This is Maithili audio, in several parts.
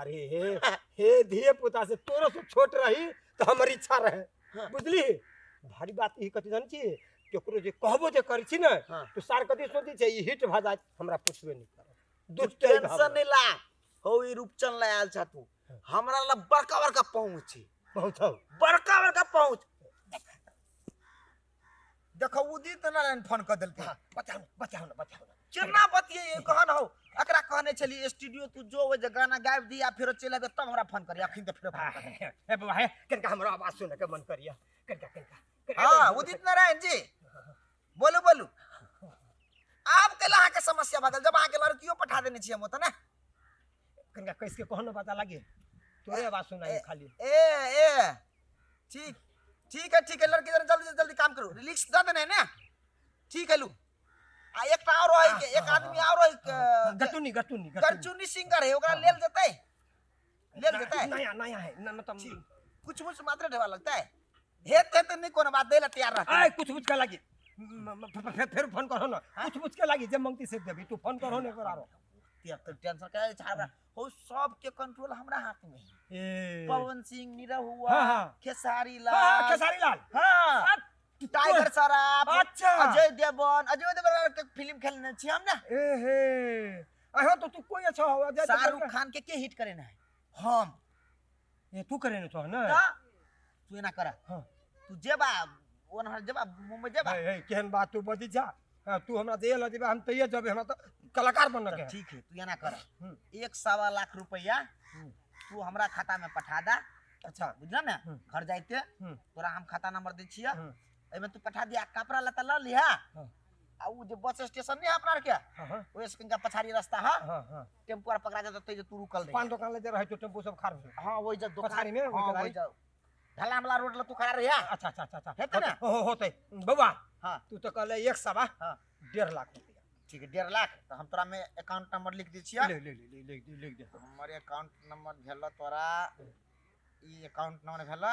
अरे हे हे धिये पुता से तोरो से छोट रही तो हमर इच्छा रहे। हाँ। बुझली भारी बात ई कथी जान छी केकरो जे कहबो जे करै छी ने हाँ। तो सार कथी सोचै छै ई हिट भऽ जायत हमरा पुछबे नहि करत। तू दुष्ट टेंशन नहीं ला हो ई रूपचंद ला आयल छा तू हमरा ला बड़का बड़का पहुंच छै बहुत हौ बड़का बड़का पहुंच। देखो उदित नारायण फोन कर देलकै। बचाउ ने बचाउ ने बचाउ ने। केना बतिये कहन हो एकरा कहने छली स्टूडियो तू जो ओ जे गाना गाबि दिया फेरो चलि आबे तब हमरा फोन करी अखन तऽ फेरो फोन करी। हे बाबा हे कनिका हमरा आवाज सुनऽ के मन करिया कनिका कनिका। हाँ उदित नारायण जी बोलू बोलू आब कैला अहाँके समस्या भऽ गेल जब अहाँके लड़कियो पठा देने छी हम ओतऽ ने। कनिका कसि के कहन पता लागे तोरे आवाज सुनाई खाली। ए ए ठीक ठीक है ठीक है लड़की जरा जल्दी से जल्दी काम करू रिलैक्स दऽ देने है ने ठीक है लू आ एकटा और है के एक आदमी और है के गटुनी गटुनी गरचुनी सिंगर है ओकरा लेल जेतै लेल जेतै। नया नया है न मतलब कुछ कुछ मात्र ढेवा लगता है हेत हेत नहीं कोनो बात देला तैयार रहते। आय कुछ कुछ के लागी फिर फोन करो ना कुछ कुछ के लागी जे मंगती से देबी तू फोन करो ने एकबार आरो। ते तो टेंशन के छाड़ा हो सब के कंट्रोल हमरा हाथ में है। ए पवन सिंह निरहुआ हां हां खेसारी लाल हां खेसारी लाल हां टाइगर सराफ अच्छा अजय देवगन अजय देवगन के फिल्म खेलने छी हम ना। ए हे अहो तो तू कोई अच्छा हो अजय शाहरुख खान के हिट करे ना है हम। ए तू करे ना तो ना तू एना कर हां तू जेबा ओनहर जेबा मुंबई जेबा। हे हे केहन बात तू बजी जा तू हमरा दे ल देबा हम तैये जबे हमरा तो कलाकार बनऽ के। ठीक है तू एना कर 1.25 लाख रुपया तू हमरा खाता में पठा दा। अच्छा बुझल ने घर जाइते तोरा हम खाता नंबर दै छियै एहिमे तू पठा दिया कपड़ा लत्ता ल लिहा आ उ जे बस स्टेशन नहीं है अपना के ओहि से कनिका पछाड़ी रास्ता है टेम्पू आर पकड़ा जाता तो तू रुकल रही पान दुकान ले जे रहै तो टेम्पू सब खाड़ भेल। हां ओहि जे दुकान पछाड़ी में हां ओहि जे ढलान वाला रोड ल तू खड़ा रहिया। अच्छा अच्छा अच्छा हेतै ना हो होतै बौआ। हां तू तो कहले 1.25 हां 1.5 लाख रुपया। ठीक है 1.5 लाख तो हम तोरा में अकाउंट नंबर लिख दै छियै। ले ले ले ले लिख दे। हमर अकाउंट नंबर भेल तोरा ई अकाउंट नंबर भेल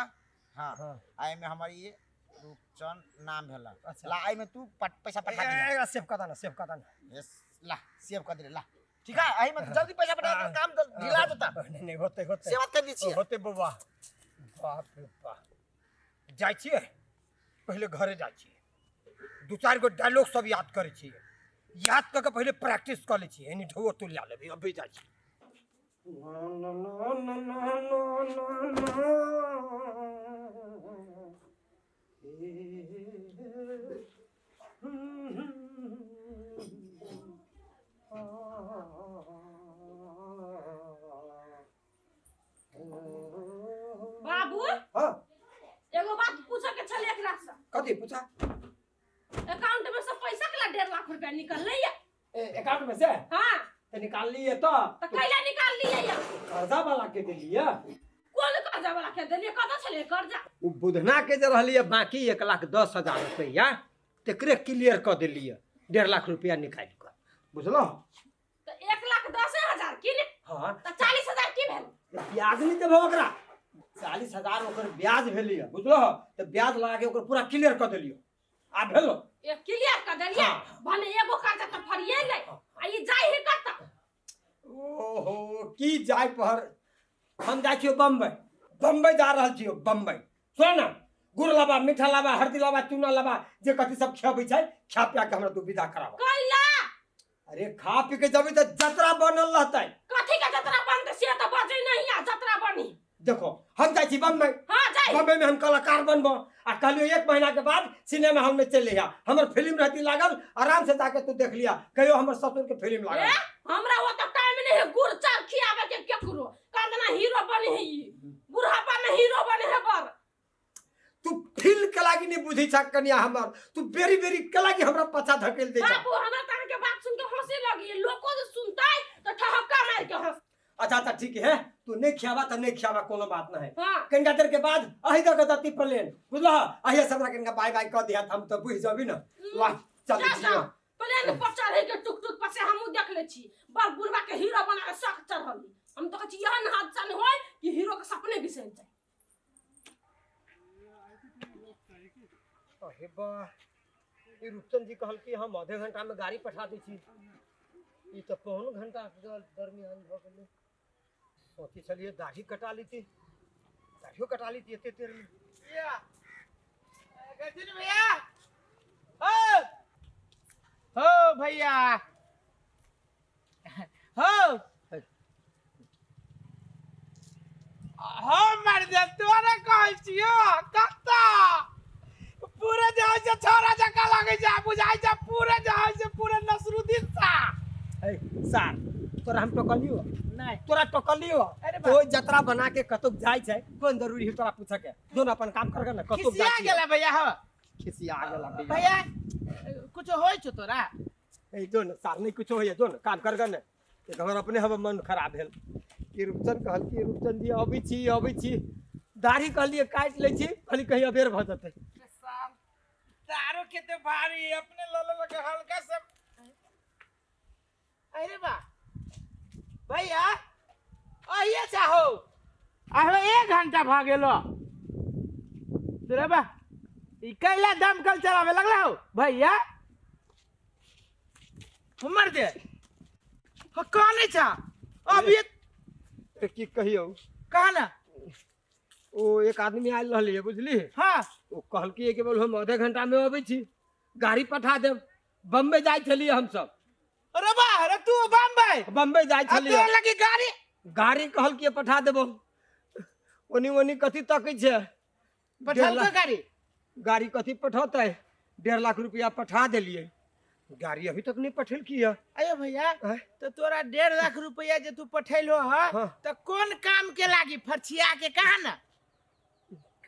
हां आ एमे हमर ई रूपचंद नाम भेल। अच्छा ला एमे तू पैसा पठा दे। ए सेव कर देना सेव कर देना। यस ला सेव कर दे ला ठीक है एमे जल्दी पैसा पठा दे काम ढीला जेता। नहीं नहीं होते होते सेवा कर दै छियै होते बौआ। बाप रे बाप जाइ छियै पहिले घरे जाइ छियै 2-4 गो डायलॉग सब याद करै छियै याद कऽ के पहिले प्रैक्टिस कऽ लै छियै एनी ढो तू ला लेबै अभी जाइ छियै। बाबू हां एगो बात पूछे के छले एकरा से। कथी पूछा? अकाउंट में से पैसा के 1.5 लाख रुपया निकललै या? ए अकाउंट में से? हां तो निकाल लिए तो कैला निकाल लिए या? कर्जा वाला के देलिए। कोन कर्जा वाला के देलिए? कत छले कर्जा? उ बुधना के जे रहलिए बाकी 1,10,000 रुपया तेकरे क्लियर क देलिए 1.5 लाख रुपया निकाल के बुझलो। तो 1,10,000 की ने? हां तो 40,000 की भेल? ब्याज नहीं देबो ओकरा 40,000 ओकर ब्याज भेलिए बुझलो। तो ब्याज लगा के ओकर पूरा क्लियर क देलिए आ भेलो एक क्लियर क देलिए भने एगो कर्जा त फरिएलै आ ई जाय है कत? ओहो की जाय पर हम जाइ छियो बम्बई बम्बई जा रहल छियो बम्बई। सुन ना गुड़ लाबा मीठा लाबा हल्दी लाबा चूना लाबा जे कथी सब खियाबै छै खा पिया के हमरा तू विदा कराबा। कैला? अरे खा पी के जबी त जतरा बनल रहतै। कथी के जतरा बनतै से त बजै नहीं आ जतरा बनी। देखो हम जाइ छी बम्बई। हां जाइ। बम्बई में हम कलाकार बनबो आ कहलियो 1 महीना के बाद सिनेमा हॉल में चलि आ हमर फिल्म रहती लागल आराम से जाके तू देख लिया कहियो हमर ससुर के फिल्म लागल। ए हमरा ओ त टाइम नहीं है गुड़ चार खियाबे के केकरो कांदना हीरो बने है ई बुढ़ापा में हीरो बने है बर। तू फील के लागी नहीं बुझै छ कनिया हमर तू बेरी बेरी के लागी हमरा पाछा धकेल दे छ। बाबू हमरा त अहाँ के बात सुन के हंसी लगी लोको जे सुनतै त ठहक्का मार के हंस। अच्छा अच्छा ठीक है तू नहीं खियाबा त नहीं खियाबा कोनो बात नहीं है। हां कनिका देर के बाद अही दऽ के दती प्लेन बुझलह अहिया से हमरा कनिका बाय बाय कह दिया हम त बुझ जबी न। वाह चल जा प्लेन पर चढ़े के टुक टुक पर से हमहू देख ले छी बड़ बुढ़वा के हीरो बना के शक चढ़ल हम तो कहै छी एहन हादसा नहीं होय कि हीरो के सपने बिसरि जाय। अहे बा ई रूपचंद जी कहल कि हम आधे घंटा में गाड़ी पठा दै छी ई त 0.75 घंटा के दरमियान भ गेलै। सोची छलियै दाढ़ी कटा लेती, दाढ़ियो कटा लेती एते देर में। भैया गजनी भैया, हो हो भैया, हो हो मर जा, तोरे कहै छियो कत्ता पूरे जहाँ से छोरा जका लागै छै, बुझाइ छै पूरे जहाँ से पूरे नसरुद्दीन शाह। ए सार, तोरा हम टोकलियो? नहीं। तोरा टोकलियो? अरे तो जतरा बना के कतौ जाइ छै, कोन जरूरी है तोरा पूछे के? दोनों अपन काम कर ना, कतौ खिसिया जाइ। गेला भैया। हो खिसिया गेला भैया, कुछ होय छौ तोरा? ए जो न सार, नहीं कुछो होइए, जो न काम कर ने। एक हमर अपने हम मन खराब भेल कि रूपचंद कहल कि रूपचंद जी अबै छी, अबै छी, दाढ़ी कहलिए काटि लै छी, कहली कहीं अबेर भऽ जेतै। साल तारो केते भारी अपने ल ल के हल्का सब। अरे बा भैया, अहिए चाहो आहो, 1 घंटा भ गेलो तोरा बा, ई कैला दमकल चलावे लगला हो भैया? हमर दे हो कौन छा अब ये? की कहियौ? कहा ना। ओ एक आदमी आयल रहलियै, बुझली? हाँ। ओ कहलकै कि बोल हम आधे घंटा में अबै छी, गाड़ी पठा देब, बम्बई जाइ छलियै हमसब। अरे बा, अरे तू बम्बई? बम्बई जाइ छलियै। तोरा लगी गाड़ी? गाड़ी कहलकै पठा देबो, ओनी ओनी कथी तकै छै। पठेलको गाड़ी? गाड़ी कथी पठौतै, 1.5 लाख रुपया पठा देलियै, गाड़ी अभी तक नहीं पठेलकी है। अयो भैया, तो तोरा 1.5 लाख रुपया जे तू पठेलो ह, तो कौन काम के लागी फरछिया के कहा ना?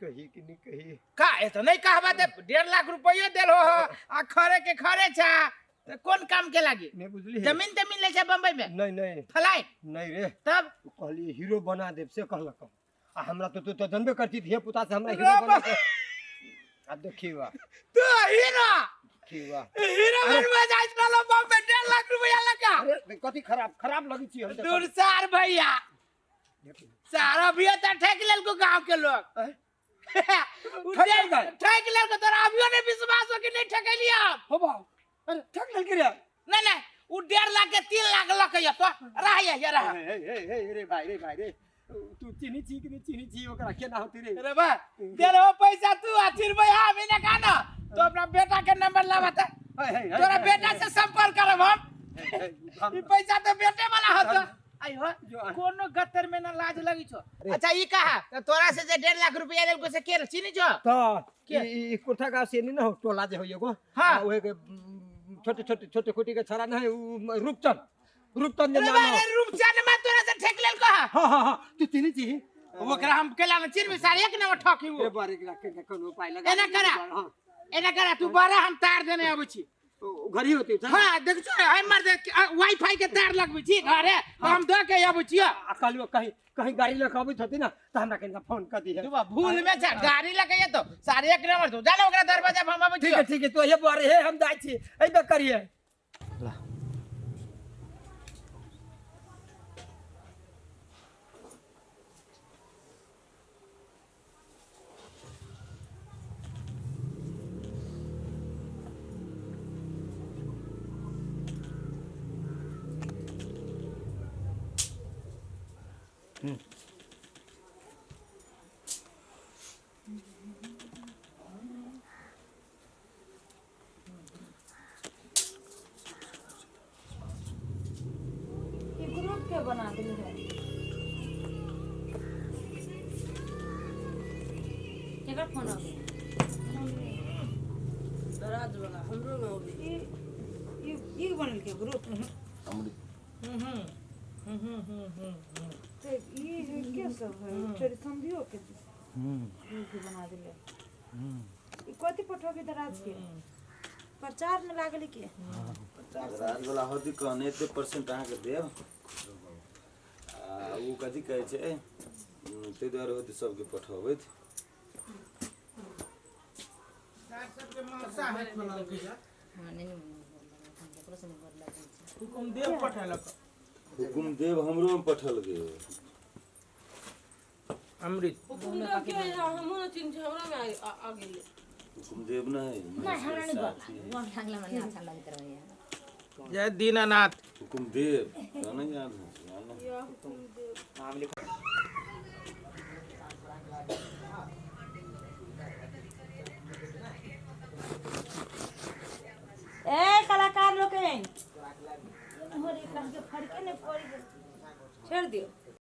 कही कि नहीं कही? का ए तो नहीं कहबा ते 1.5 लाख रुपया देलो ह आ खरे के खरे छा, तो कौन काम के लागी? नहीं बुझली। जमीन तमीन ले छे बम्बई में? नहीं नहीं। फलाई? नहीं रे। तब कहली हीरो बना देब से कहलक, आ हमरा तो तू तो जानबे करती धिया पुता से हमरा हीरो बना के। अब देखी बा तू हीरो देखी बा हीरो बनवा जाय रहलो बम्बई 1.5 लाख रुपया लगा। अरे कथी खराब खराब लगी छी हम? दूर सार भैया, सारा अभियो त ठेक लेलको गांव के लोग। ठेक लेलको, तोरा अभियो नहीं विश्वास हो कि नहीं ठेकलिया? हो बा, अरे ठेक लेलके रे? नहीं नहीं, उ 1.5 लाख के 3 लाख लक ये तो रह ये रह। हे हे हे रे भाई, रे भाई रे, तू चिन्ही छी कि नहीं चिन्ही छी ओकरा, केना होती रे? अरे बा तेरे पैसा तू अथिर भैया हम ने का ना, तो अपना बेटा के नंबर लावा त, तोरा बेटा से संपर्क करब हम। ई पैसा तो बेटे वाला होत। आई हो कोनो गत्तर में ना लाज लगी छो। अच्छा ई कहा त तोरा से जे 1.5 लाख रुपया लेलको से के चिन्ही छो? त ई कोठा गांव से नहीं ना हो टोला जे हो एगो। हां। ओहे के छोटे छोटे छोटे खोटी के छड़ा न है रूपचंद, रूपचंद नाम है। रूपचंद में तोरा से ठेक लेलको? हां हां हां हां, तू चिन्ही छी ओकरा? हम केला न चिन्हबी सारे, एक नंबर ठकी रे बारे के कोनो उपाय लगा। एना करा, एना करा, तू बारा हम तार देने आबै छी। घरी होती छै? हां देख छो, हमर दे वाईफाई के तार लगबै छी घरे, हम द के आबै छी। आ कहलियो कहीं कहीं गाड़ी लके आबैत होती ना त हमरा कनिका फोन कर दिहे। तू भूल में छ गाड़ी लके ये तो सारे एक नंबर तू जाने ओकरा दरवाजा पर हम आबै छी। ठीक है ठीक है, तो ये बारे हे हम जाइ छी, एबे करिए। ला ग्रुप के बना देले है केकर फोन आवे? दराज वाला हमरो में आवे। ई ई बनल के ग्रुप अमृत। तो ई के सब है छोरी समझियो के के बना देले। ई कथि पठोबे दराज के प्रचार में लागल के? दराज वाला होती कहने एते परसेंट अहाँ के देब, आ उ कथी कहै छै ताहि दुआरे होती सबके पठबैत। हुकुमदेव पठेलक? हुकुमदेव हमरो में पठल गेल। अमृत हुकुमदेव के हमहु न चिन्ह छी, हमरा में आ गेलै। हुकुमदेव नहीं नहीं हमरा नहीं बोला, वो लागला मने अच्छा लगत रहैया। जय दीनानाथ। हुकुमदेव तो नहीं याद है। नाम लिख। ए कलाकार लोग हैं, फड़के नहीं पड़ गेल, छोड़ दियो।